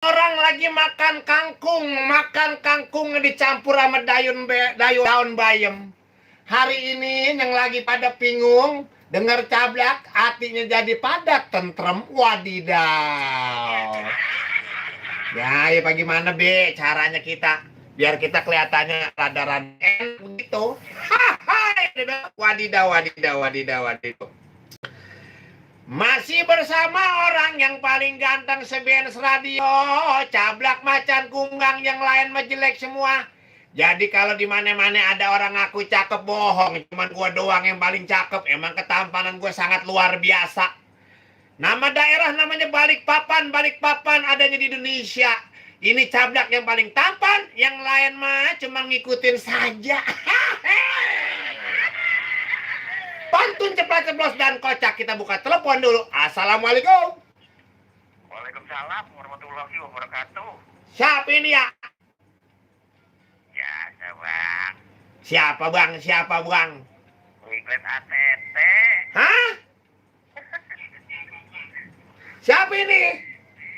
Orang lagi makan kangkung dicampur sama daun bayam. Hari ini yang lagi pada bingung, dengar cablak, hatinya jadi padat, tentrem, wadidaw. Ya bagaimana Be caranya kita biar kita kelihatannya rada-rada begitu. Wadidaw, wadidaw, wadidaw, wadidaw. Masih bersama orang yang paling ganteng sebenz radio, cablak macan kunggang, yang lain mah jelek semua. Jadi kalau di mana-mana ada orang ngaku cakep, bohong. Cuman gua doang yang paling cakep. Emang ketampanan gua sangat luar biasa. Nama daerah namanya Balikpapan. Balikpapan adanya di Indonesia. Ini cablak yang paling tampan, yang lain mah cuma ngikutin saja. Pantun cepat ceplos dan kocak. Kita buka telepon dulu. Assalamualaikum. Waalaikumsalam warahmatullahi wabarakatuh. Siapa ini ya? Ya, bang. Siapa bang? Siapa bang? Wiglet ATT. Hah? Siapa ini?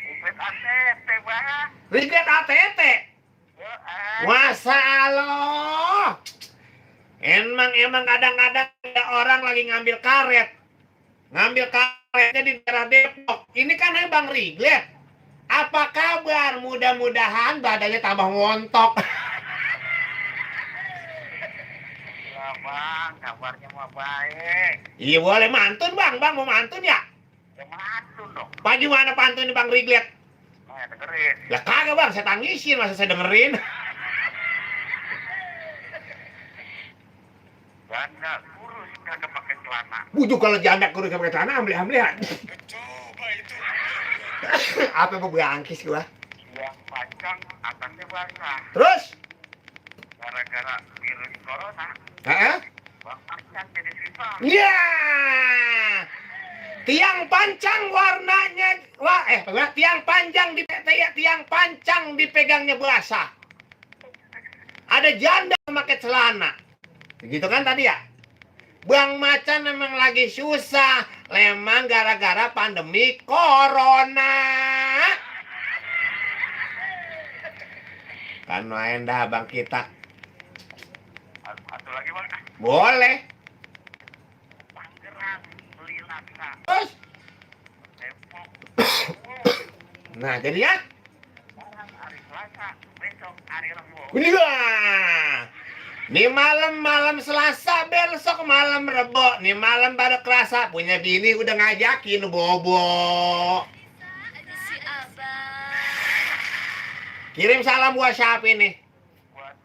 Wiglet ATT, bang. Wiglet ATT? Masa Allah. Emang kadang-kadang ada orang lagi ngambil karet. Ngambil karetnya di daerah Depok. Ini kan Bang Wiglet. Apa kabar? Mudah-mudahan badannya tambah ngontok. Ya, bang. Kabarnya mah baik. Iya boleh mantun bang. Bang mau mantun ya? Ya, mantun dong. Bagaimana pantun nih Bang Wiglet? Nah, dengerin. Lah kagak bang, saya tangisin. Masa saya dengerin? Janda kurus kagak pakai celana. Bujuk kalau janda kurus pakai celana, ambil-ambilan. Coba itu. Apa mau berangkis gua? Yang panjang atasnya basah. Terus? Gara-gara virus corona, Heeh? bang Arcan jadi susah. Ya. Tiang pancang warnanya tiang pancang dipegangnya basah. Ada janda pakai celana. Begitu kan tadi ya? Bang Macan memang lagi susah. Lemang gara-gara pandemi corona. Kan main dah bang kita. Satu lagi bang. Boleh. Tangerang beli laksa. Terus? Depok. Nah jadi ya? Sekarang hari Selasa, besok hari Rabu. Ini gua. Nih malam Selasa, besok malam Rebo. Nih malam baru kerasa punya bini udah ngajakin bobo. Ada si abang. Kirim salam buat siapa ini? Buat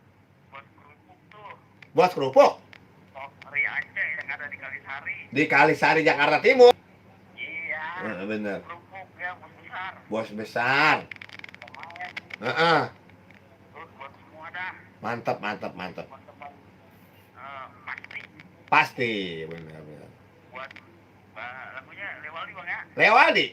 kerupuk tuh. Bos kerupuk Top Ri Aceh yang ada di Kalisari. di Kalisari Jakarta Timur. Iya. Bener. Kerupuk ya bos besar. Bos besar. Lumayan. Heeh. Terus buat semua dah. Mantap. Teman-teman pasti. Pasti bener. Buat lagunya Lewali bang ya. Lewaldi.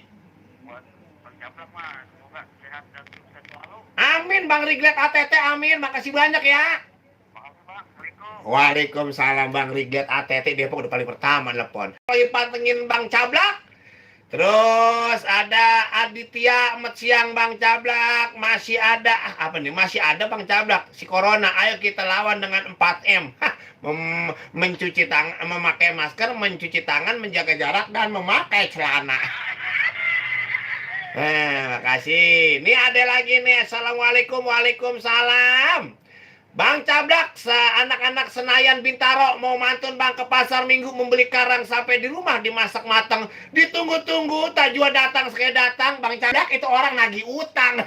Buat Bang Caplak mah semoga sehat dan sukses selalu. Amin Bang Wiglet ATT, amin. Makasih banyak ya. Makasih bang. Assalamualaikum. Waalaikumsalam Bang Wiglet ATT, Depok udah paling pertama telepon. Lagi pantengin Bang Cablak. Terus ada Aditya, Met siang Bang Cablak. Masih ada Masih ada Bang Cablak. Si Corona, ayo kita lawan dengan 4M. Mencuci tangan, memakai masker, mencuci tangan, menjaga jarak, dan memakai celana. Makasih. Ini ada lagi nih. Assalamualaikum. Waalaikumsalam. Bang Cablak, anak-anak Senayan Bintaro mau mantun bang ke pasar minggu membeli karang sampai di rumah dimasak matang. Ditunggu-tunggu, tak jua datang sekali datang. Bang Cablak itu orang nagih utang.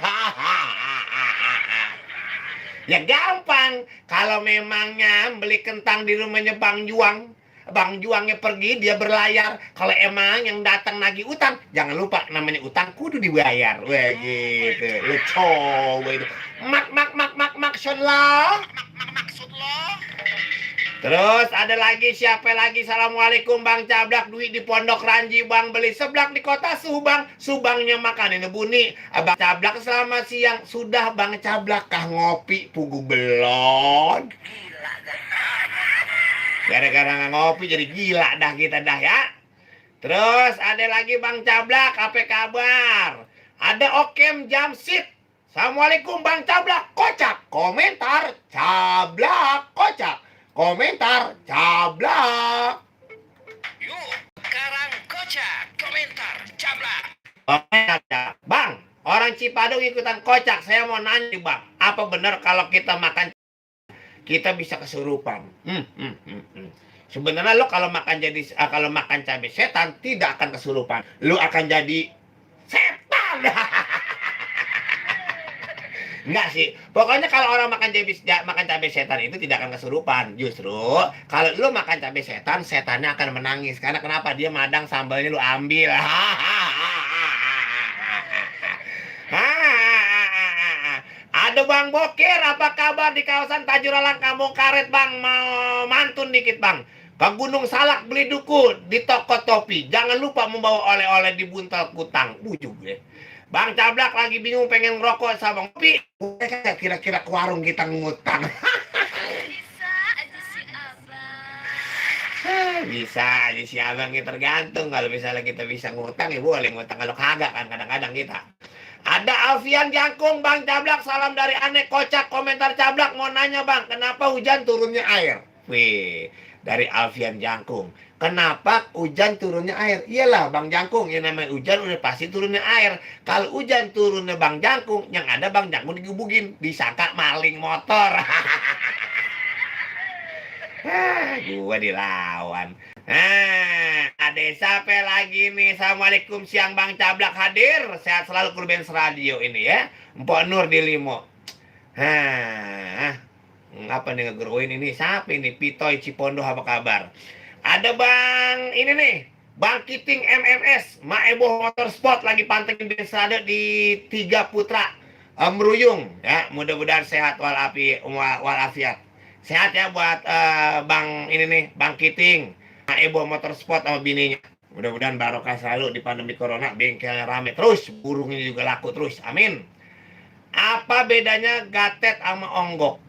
Ya gampang. Kalau memangnya beli kentang di rumahnya Bang Juang, Bang Juangnya pergi, dia berlayar. Kalau emang yang datang nagih utang, jangan lupa namanya utang kudu dibayar. Wah gitu. Lu coba itu. Maksud lo. Terus ada lagi siapa lagi? Assalamualaikum Bang Cablak, duit di Pondok Ranji Bang, beli seblak di kota Subang. Subangnya makan ini bunyi. Bang Cablak selamat siang. Sudah Bang Cablak kah ngopi pugu belon? Gara-gara nggak ngopi jadi gila dah kita dah ya. Terus ada lagi Bang Cablak, apa kabar? Ada Okem Jamsit. Assalamualaikum Bang Cablak, kocak. Komentar Cablak, kocak. Komentar Cablak. Yuk, sekarang kocak, komentar, cablak. Kocak. Bang, orang Cipadung ikutan kocak. Saya mau nanya nih, Bang, apa benar kalau kita makan kita bisa kesurupan? Sebenarnya lo kalau makan cabai setan tidak akan kesurupan. Lo akan jadi setan. Enggak sih. Pokoknya kalau orang makan cabai setan itu tidak akan kesurupan. Justru kalau lu makan cabai setan, setannya akan menangis. Karena kenapa? Dia madang sambalnya lu ambil. Ada Bang Boker, apa kabar di kawasan Tajuralang Kampung Karet, Bang? Mau mantun dikit, Bang. Ke Gunung Salak beli duku di toko topi. Jangan lupa membawa oleh-oleh di buntal kutang. Bujuk gue. Bang Cablak lagi bingung pengen ngerokok sama kopi. Kira-kira ke warung kita ngutang. Bisa aja si abang. Bisa aja si abang ya, tergantung. Kalau misalnya kita bisa ngutang ya boleh ngutang. Kalau kagak kan kadang-kadang kita. Ada Alfian Jangkung, Bang Cablak, salam dari Aneh Kocak. Komentar Cablak mau nanya, Bang, kenapa hujan turunnya air? Wih, dari Alfian Jangkung. Kenapa hujan turunnya air? Iyalah Bang Jangkung, yang namanya hujan udah pasti turunnya air. Kalau hujan turunnya Bang Jangkung, yang ada Bang Jangkung digebukin, disangka maling motor. Gua dilawan. Ada siapa lagi nih? Assalamualaikum, siang Bang Cablak hadir. Sehat selalu Kurbens Radio ini ya. Mpok Nur di Limo. Apa nih ngegeruin ini? Siapa ini? Pitoy Cipondo, apa kabar? Ada Bang ini nih, Bang Kiting MMS, Maebo Motorsport lagi pantengin Kurbens Radio di Tiga Putra Meruyung ya. Mudah-mudahan sehat walafiat. Sehat ya buat Bang ini nih, Bang Kiting, Maebo Motorsport sama bininya. Mudah-mudahan barokah selalu di pandemi corona, bengkelnya rame terus, burungnya juga laku terus. Amin. Apa bedanya gatet sama onggok?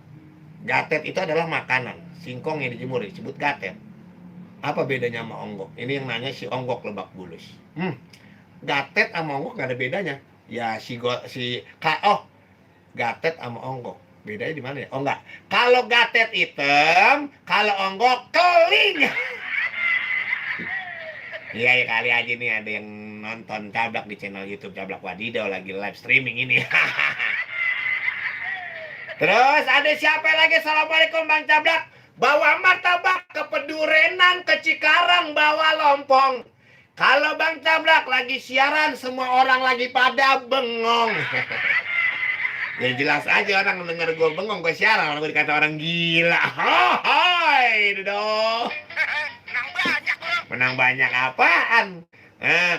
Gatet itu adalah makanan, singkong yang dijemur disebut gatet. Apa bedanya sama onggok? Ini yang nanya si onggok Lebak Bulus. Gatet sama onggok gak ada bedanya. Ya gatet sama onggok. Bedanya di mana ya? Oh enggak. Kalau gatet hitam, kalau onggok keling. Iya ya, kali aja nih ada yang nonton Cablak di channel YouTube Cablak Wadidaw lagi live streaming ini. Terus ada siapa lagi? Assalamualaikum Bang Cablak. Bawa martabak ke Pedurenan, ke Cikarang bawa lompong. Kalau Bang Cablak lagi siaran, semua orang lagi pada bengong. Ya jelas aja orang denger gue bengong, gue siaran, orang gue dikata orang gila. Hohoi, duduk. Menang banyak lo. Menang banyak apaan?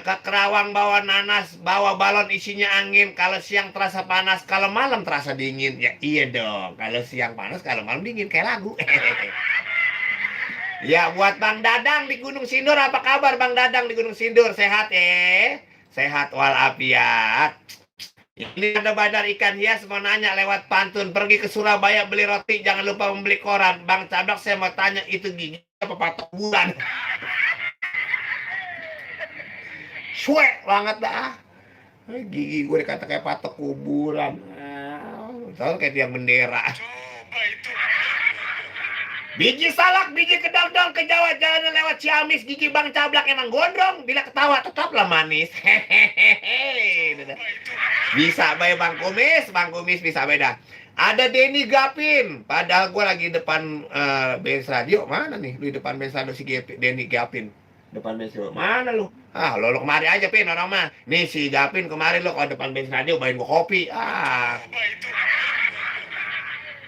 Ke Kerawang bawa nanas, bawa balon isinya angin. Kalau siang terasa panas, kalau malam terasa dingin. Ya iya dong, kalau siang panas, kalau malam dingin, kayak lagu. Ya buat Bang Dadang di Gunung Sindur, apa kabar Bang Dadang di Gunung Sindur? Sehat ya? Sehat walafiat. Ini ada Badar Ikan Hias mau nanya lewat pantun. Pergi ke Surabaya beli roti, jangan lupa membeli koran. Bang Cablak saya mau tanya, itu gigi apa patok bulan? Suek banget dah. Gigi gue dikata kayak patok kuburan. Tahu kayak tiang bendera. Coba itu. Biji salak, biji kedong-dong ke Jawa, jalan lewat Ciamis. Gigi Bang Cablak emang gondrong, bila ketawa tetaplah manis. Hehehe. Bisa bae Bang Kumis bisa beda. Ada Denny Gapin, padahal gue lagi depan Bens Radio. Mana nih? Lu di depan Bens Radio si Denny Gapin. Depan Bens Radio. Mana lu? Lo kemari aja Pin orang mah. Nih si Gapin kemarin lo kalau depan Bens Radio bawain gua kopi. Coba itu.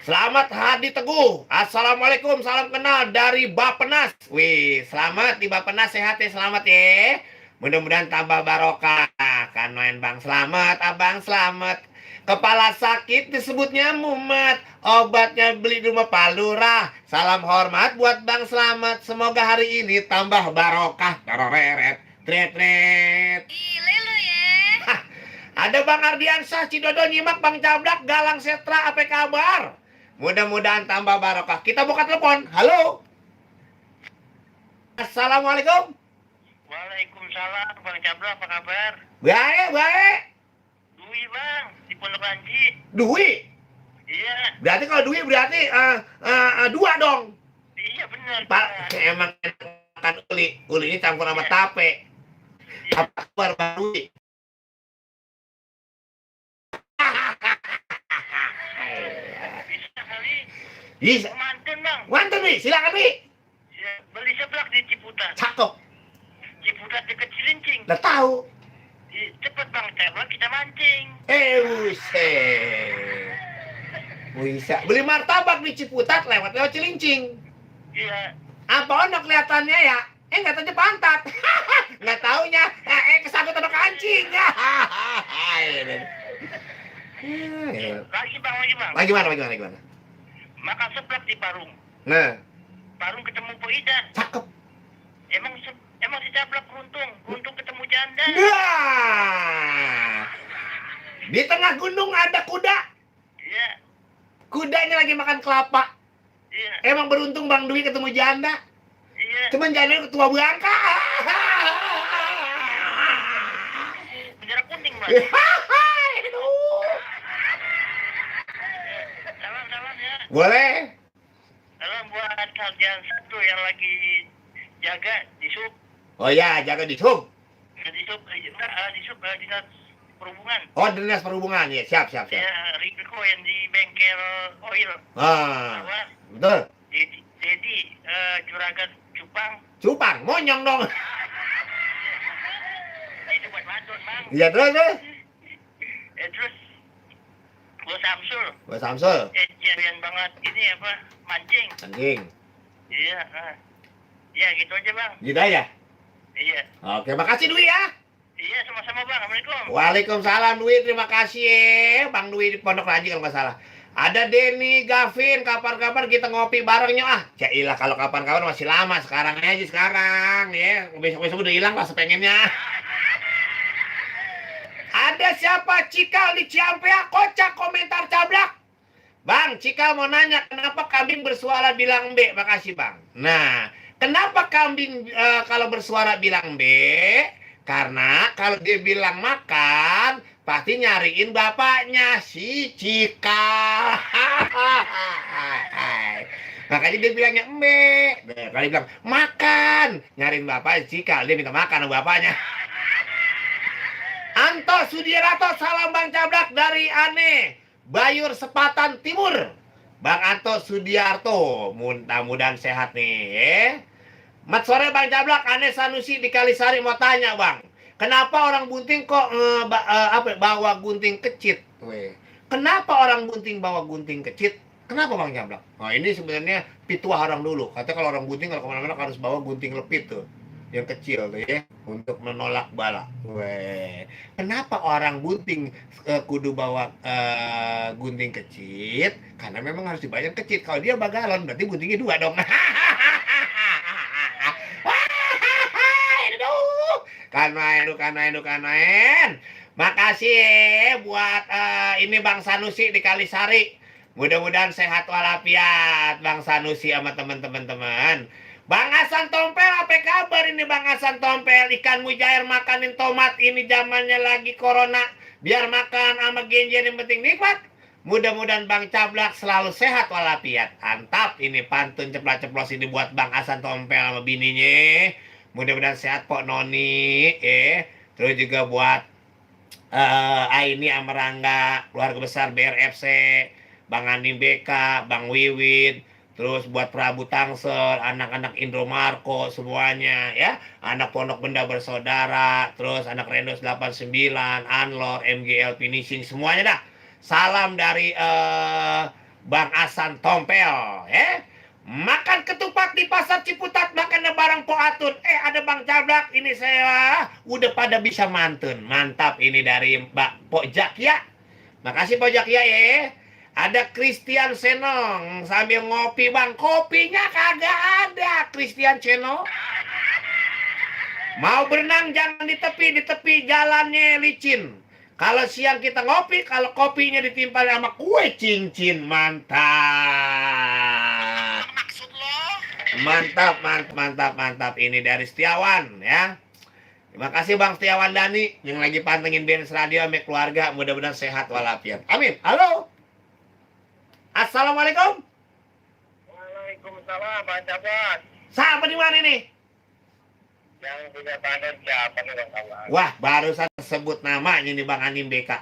Selamat Hadi Teguh. Assalamualaikum, salam kenal dari Bapenas. Wih, selamat di Bapenas, sehat ya, selamat ya. Mudah-mudahan tambah barokah. Kan main Bang Selamat, Abang Selamat. Kepala sakit disebutnya mumet, obatnya beli di rumah Pak Lurah. Salam hormat buat Bang Selamat. Semoga hari ini tambah barokah. Daroreret, tret. Gile lu ya. Ada Bang Ardiansyah Cidodo nyimak Bang Cablak Galang Setra, apa kabar? Mudah-mudahan tambah barokah. Kita buka telepon. Halo. Assalamualaikum. Waalaikumsalam Bang Cablak, apa kabar? Baik. Dwi bang, di Pondok Ranji. Dwi. Iya, Berarti kalau Dwi berarti dua dong. iya benar. Pak, emang makan uli. Ulinya campur sama tape. Iya. Apa kabar Bang Dwi? Bisa kali. Bisa. Mantun bang. Mantap nih, silakan nih. Ya, beli seblak di Ciputat. Cakep. Ciputat dekat Cilincing. Udah tahu. Cepet bang, Cablak kita mancing. Buset. Bisa. Beli martabak di Ciputat lewat Cilincing. Iya. Apa ono kelihatannya ya? Nggak tahu pantat. Nggak taunya. Kesangkut ada kancing. Lagi bang. Lagi mana? Makan seblak di Parung. Nah, Parung ketemu Po Ida. cakep. Emang si Cablak beruntung ketemu janda. Nah, di tengah gunung ada kuda. Iya, Kudanya lagi makan kelapa. iya, Emang beruntung Bang Dwi ketemu janda. iya. Cuman jandanya ketua bangka. Bendera kuning bang. Aduh. Salam ya. Boleh. Salam buat sarjan satu yang lagi jaga di sub. Oh ya, jaga di sub. Di sub dinas perhubungan. Oh, dinas perhubungan. Ya, siap. Ya, Riko yang di bengkel oil. Ah, Bawah, betul. Dedi Juragan Cupang. Cupang, monyong dong. Itu buat Madon bang. Iya, terus. Terus Bos Samsul. Buat Samsul. Jarian banget ini apa mancing. Anjing. Iya. Ya gitu aja bang. Gitu aja. Iya. Oke, makasih Dwi ya. Iya sama-sama bang. Assalamualaikum. Waalaikumsalam Dwi, terima kasih ya. Bang Dwi di Pondok Ranji kalau nggak salah. Ada Denny, Gavin, kapan-kapan kita ngopi barengnya ah. Yailah kalau kapan-kapan masih lama, sekarang aja sekarang ya. Besok-besok udah hilang lah sepengennya. Ada siapa Cikal di Ciampea? Kocak komentar Cablak. Bang, Cikal mau nanya kenapa kambing bersuara bilang B? Makasih Bang. Nah, kenapa kambing kalau bersuara bilang B? Karena kalau dia bilang makan, pasti nyariin bapaknya si Cikal. Makanya dia bilangnya embe. Kalau dia bilang makan, nyariin bapak Cikal, dia minta makan sama bapaknya. Anto Sudiarato, salam Bang Cablak dari Ane, Bayur Sepatan Timur. Bang Anto Sudiarto, mudah-mudahan sehat nih. Mat sore Bang Cablak, Ane Sanusi di Kalisari mau tanya Bang, kenapa orang bunting kok bawa gunting kecit? Kenapa orang bunting bawa gunting kecit? Kenapa Bang Cablak? Nah ini sebenarnya pituah orang dulu. Katanya kalau orang bunting kalau kemana-mana harus bawa gunting lepit tuh, yang kecil tuh ya, untuk menolak bala. Kenapa orang bunting kudu bawa gunting kecil? Karena memang harus dibayar kecil. Kalau dia bagalon berarti guntingnya dua dong. Kanaen. Makasih buat ini Bang Sanusi di Kalisari. Mudah-mudahan sehat walafiat Bang Sanusi sama teman-teman. Bang Hasan Tompel, apa kabar ini Bang Hasan Tompel? Ikan mujair makanin tomat, ini zamannya lagi corona. Biar makan sama genjer yang penting nikmat. Mudah-mudahan Bang Cablak selalu sehat walafiat. Antap, ini pantun ceplos-ceplos ini buat Bang Hasan Tompel sama bininya. Mudah-mudahan sehat Pok Noni. Terus juga buat Aini Amarangga, keluarga besar BRFC, Bang Andi BK, Bang Wiwin. Terus buat Prabu Tangsel, anak-anak Indro Marco semuanya ya. Anak Pondok Benda Bersaudara, terus anak Rendos 89, Anlor, MGL Finishing, semuanya dah. Salam dari Bang Hasan Tompel ya. Makan ketupat di Pasar Ciputat, makannya bareng Po Atun. Ada Bang Cablak, ini saya udah pada bisa mantun. Mantap, ini dari Mbak Pok Jakia. Makasih Pok Jakia ya. Ada Christian Senong sambil ngopi Bang. Kopinya kagak ada Christian Senong. Mau berenang jangan di tepi jalannya licin. Kalau siang kita ngopi, kalau kopinya ditimpal sama kue cincin, mantap. Maksud lo? Mantap. Ini dari Setiawan ya. Terima kasih Bang Setiawan Dani yang lagi pantengin BNS Radio sama keluarga. Mudah-mudahan sehat walafiat. Amin. Halo. Assalamualaikum. Waalaikumsalam, Pak Cabang. Siapa di mana nih? Yang punya panen siapa nih, Bang Cabang? Wah, barusan sebut namanya nih Bang Anim BK.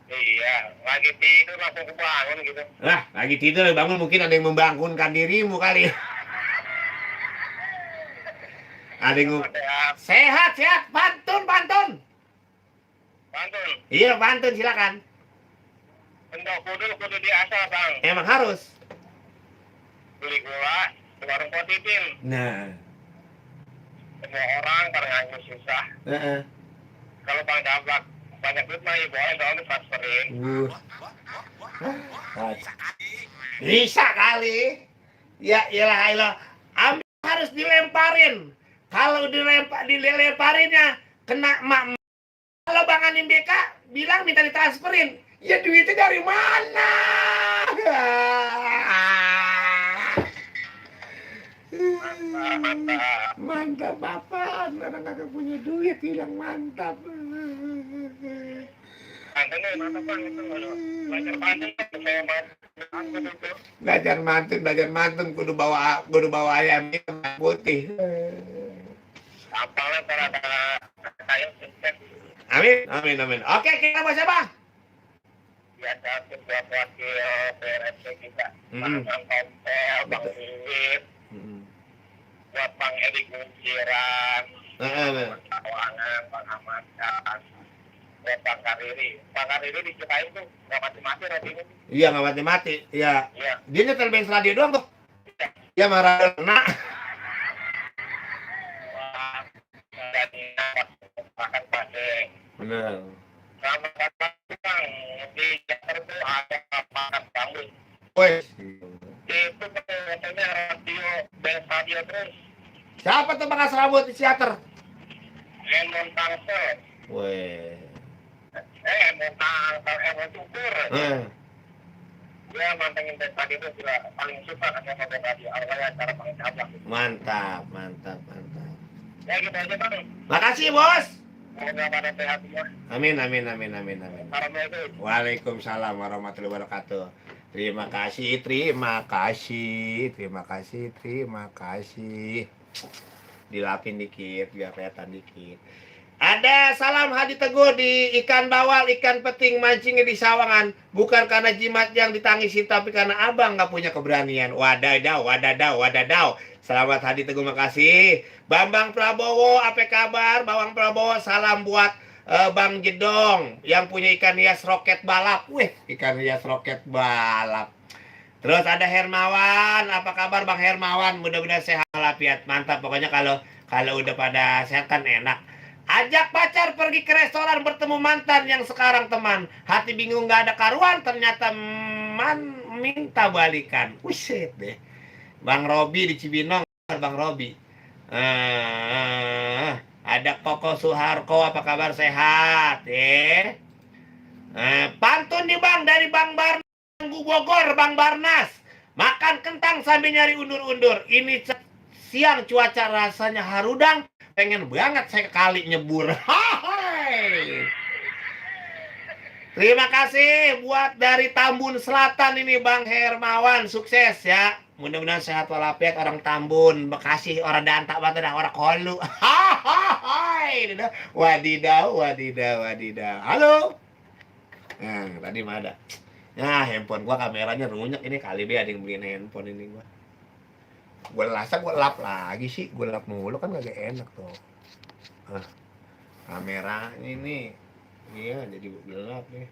Iya, lagi tidur langsung kebangun gitu. Lah, lagi tidur bangun mungkin ada yang membangunkan dirimu kali. Ada yang sehat, pantun. Pantun, Iya, pantun silakan. pendok kudu diasah, Bang. Emang harus. Beli gula di warung Potipin. Nah, Semua orang pada nganggur susah. heeh. Kalau Bang Jablak banyak duit mah ya boleh dong ditransferin. Bisa kali. Ya iyalah. Ambil harus dilemparin. Kalau dilemparinnya kena emak. Kalau Bang Anim BK bilang minta ditransferin. Ya duitnya dari mana? Mantap. Mantap apaan? Orang kagak punya duit yang mantap. Pantunnya mantap, Bang. Itu kalau belajar pantun saya mantap itu. Belajar mantun kudu bawa ayam hitam putih. Gampangnya ntar ada kayak sukses. Amin. Oke, kita bahas apa? Biasa buat wakil PRSC kita. Mm-mm. Bang Tompel, Bang Wiwit, buat Bang Edi Kunciran, buat Kawangan, Bang Ahmad Kan, buat Bang Kariri. Bang Kariri diceritain tuh nggak mati-mati rotinya. Iya, nggak mati-mati. Iya. Iya. Dia nyetel BNS Radio doang tuh. Dia marah kena. Dan makan paseng. Bener. Sama kata Bang, di Jakarta tuh ada makan gambus. Woi, Itu katanya BNS Radio terus. siapa tuh bekas rambut di teater? Emon Tangsel. Woi. Emon Tangsel, Emon Cukur. Dia mantengin BNS Radio itu juga paling suka kan sama BNS Radio. Awalnya cara paling cabang. Mantap. Ya gitu aja Bang. Makasih, Bos. Semoga pada sehat semua. Amin. Assalamualaikum. Waalaikumsalam warahmatullahi wabarakatuh. Terima kasih. Dilapin dikit biar kelihatan dikit. Ada salam Hadi Teguh di ikan bawal, ikan peting mancingnya di Sawangan. Bukan karena jimat yang ditangisi, tapi karena abang nggak punya keberanian. Wadadaw. Selamat Hadi Teguh, makasih. Bambang Prabowo, apa kabar? Bambang Prabowo, salam buat Bang Jedong yang punya ikan hias roket balap. Wih, ikan hias roket balap. Terus ada Hermawan, apa kabar Bang Hermawan? Mudah-mudahan sehat walafiat. Mantap, pokoknya kalau udah pada sehat kan enak. Ajak pacar pergi ke restoran bertemu mantan yang sekarang teman. Hati bingung gak ada karuan, ternyata minta balikan. Wiset deh. Bang Robi di Cibinong, Bang Robi. Ada Koko Suharko, apa kabar sehat? Pantun nih Bang dari Bang Barnas Bogor, Bang Barnas. Makan kentang sambil nyari undur-undur. Ini siang cuaca rasanya harudang. Pengen banget saya kali nyebur. Hai. Terima kasih buat dari Tambun Selatan ini Bang Hermawan, sukses ya. Mudah-mudahan sehat walafiat orang Tambun, Bekasi, orang Dantak banget dah, orang Kolu. Hai. Wadidaw. Halo. Nah, tadi mah ada. Nah, handphone gua kameranya runyek ini, kali dia ada yang beliin handphone ini gua. Gue lap lagi sih, gue lap mulu kan gak enak tuh. Kamera ini iya jadi gelap nih.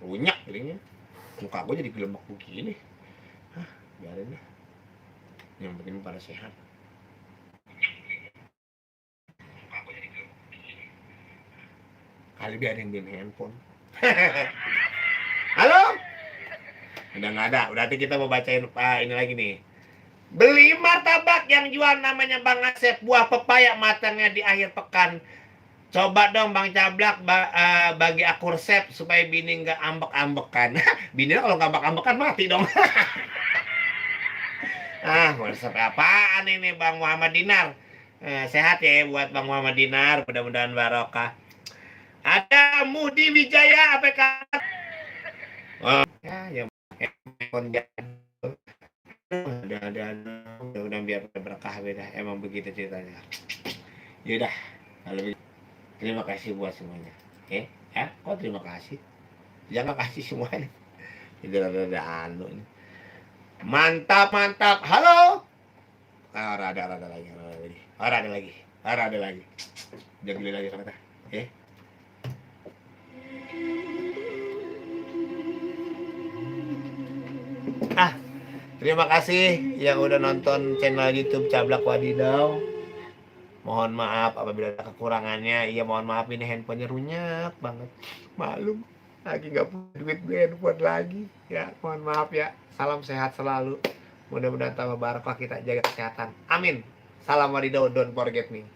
Runyak jadinya. Muka gue jadi gelembak begini. Biarin deh. Yang penting pada sehat. Kali dia ada yang beliin handphone. Halo? Udah nggak ada. Berarti kita mau bacain ini lagi nih. Beli martabak yang jual namanya Bang Asep, buah pepaya matangnya di akhir pekan. Coba dong Bang Cablak bagi aku resep supaya bini nggak ambek-ambekan. Bini kalau nggak ambek-ambekan mati dong. Mau sampai apaan ini Bang Muhammad Dinar? Sehat ya buat Bang Muhammad Dinar, mudah-mudahan barokah. Ada Mudi Wijaya APK. Oh, ya ada udah biar berkah beda. Emang begitu ceritanya. Yaudah, kalau begitu terima kasih buat semuanya. Kok terima kasih? Jangan kasih semuanya. Itu ada anu ini. Mantap. Halo. Ada lagi. Udah gila lagi kata. Terima kasih yang udah nonton channel YouTube Cablak Wadidaw. Mohon maaf apabila ada kekurangannya. Iya mohon maaf ini handphonenya runyak banget. Malum. Lagi nggak punya duit beli handphone lagi. Ya mohon maaf ya. Salam sehat selalu. Mudah-mudahan tambah barokah, kita jaga kesehatan. Amin. Salam Wadidaw, don't forget me.